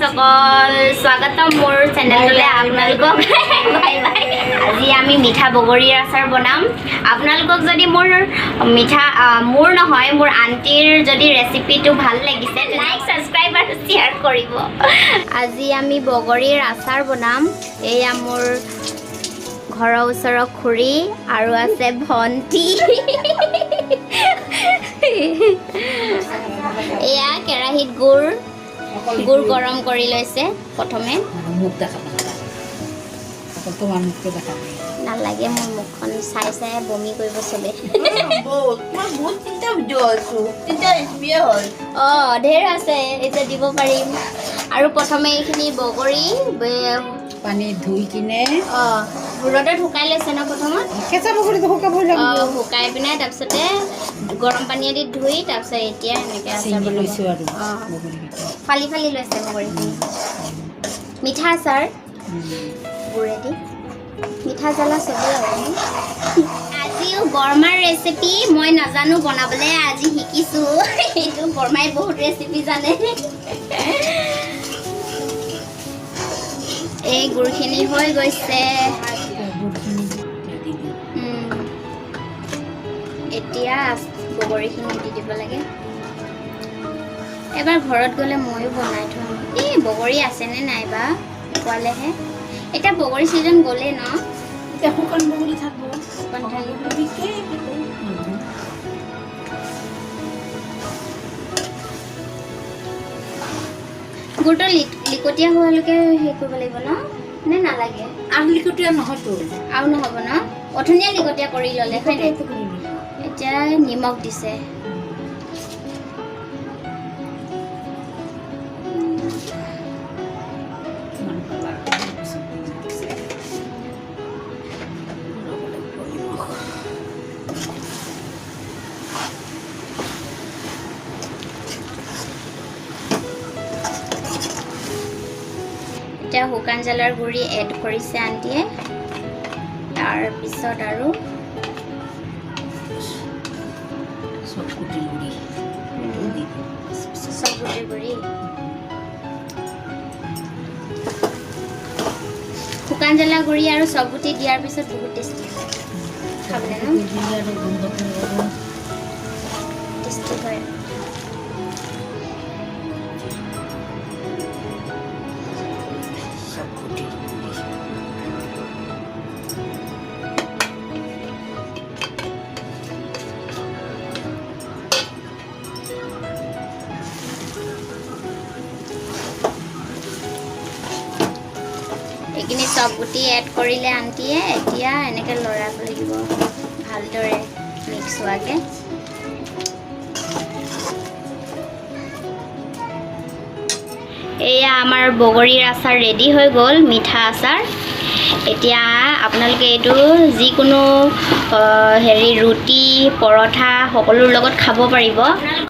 ফ্ৰেণ্ডসকল, স্বাগতম মোৰ চেনেলটোলৈ আপোনালোকক। Bye bye. আজি আমি মিঠা বগৰীৰ আচাৰ বনাম। আপোনালোকক যদি মোৰ মিঠা মোৰ নহয়, মোৰ আণ্টিৰ যদি ৰেচিপিটো ভাল লাগিছে, লাইক, ছাবস্ক্ৰাইব আৰু শ্বেয়াৰ কৰিব। আজি আমি বগৰীৰ আচাৰ বনাম। এয়া মোৰ ঘৰৰ ওচৰৰ খুৰী আৰু আছে ভণ্টি। এয়া কেৰাহীত গুৰ গুৰ গৰম কৰি লৈছে প্ৰথমে। মুখ দেখাব নালাগে, অকল তোমাৰ মুখটো দেখাব। নালাগে, মোৰ মুখখন চাই চাই বমি কৰিব চবে। বহুত মই বহুত তিনিটা ভিডিঅ' আছো, তিনিটা ৰেচিপিয়ে হ'ল। অঁ, ঢেৰ আছে, এতিয়া দিব পাৰিম। আৰু প্ৰথমে এইখিনি বগৰী পানী ধুই কিনে। অঁ, ৰ'দত শুকাই লৈছে ন প্ৰথমত? কেঁচা বগৰীটো শুকাবই লাগিব। অঁ, শুকাই পিনে তাৰপিছতে গৰম পানীয়েদি ধুই, তাৰপিছত এতিয়া এনেকৈ আচাৰ ছিঙি বনাব। লৈছোঁ আৰু বগৰীকেইটা। ফালি ফালি লৈছে বগৰীখিনি। মিঠা আচাৰ গুৰেদি, মিঠা জ্বালা চবেই আৰু ন? আজিও বৰমাৰ ৰেচিপি। মই নাজানো বনাবলৈ, আজি শিকিছোঁ। এইটো বৰমাই বহুত ৰেচিপি জানে। এই গুৰখিনি হৈ গৈছে। গুৰখিনি দি দিওঁ। এতিয়া বগৰীখিনি দি দিব লাগে। এবাৰ ঘৰত গ'লে ময়ো বনাই থ'ম। এই বগৰী আছেনে নাই বা পোৱালেহে। এতিয়া বগৰী ছিজন গ'লেই ন? এতিয়া শুকান বগৰী থাকিব। শুকান থাকিব। বিকে। গুৰটো লিকটীয়া হোৱালৈকে হেৰি কৰিব লাগিব ন, নে নালাগে? আৰু লিকটীয়া নহয়তো। আৰু নহ'ব ন? অথনিয়ে লিকটীয়া কৰি ল'লে হয় নাই? লিকটীয়াটো কৰি ল'লে। এতিয়া নিমখ দিছে। ইমান কালাৰ পিছত নিমখ দিছে। ল'ব লাগিব নিমখ। এতিয়া শুকান জ্বালাৰ গুড়ি এড কৰিছে আণ্টিয়ে। তাৰপিছত আৰু চব গুটিৰ গুড়ি এইটো দি দিম। চব গুটিৰ গুড়ি, শুকান জ্বালা গুড়ি আৰু চব গুটি দিয়াৰ পিছত বহুত টেষ্টি হয় খাবলৈ ন? দিলে আৰু গোন্ধটো আৰু টেষ্টি হয়। চব গুটিৰ গুড়ি। এইখিনি চব গুটি এড কৰিলে আণ্টিয়ে। এতিয়া এনেকৈ লৰাব লাগিব ভালদৰে মিক্স হোৱাকৈ। এয়া আমাৰ বগৰীৰ আচাৰ ৰেডি হৈ গ'ল, মিঠা আচাৰ। এতিয়া আপোনালোকে এইটো যিকোনো হেৰি ৰুটি, পৰঠা সকলোৰ লগত খাব পাৰিব।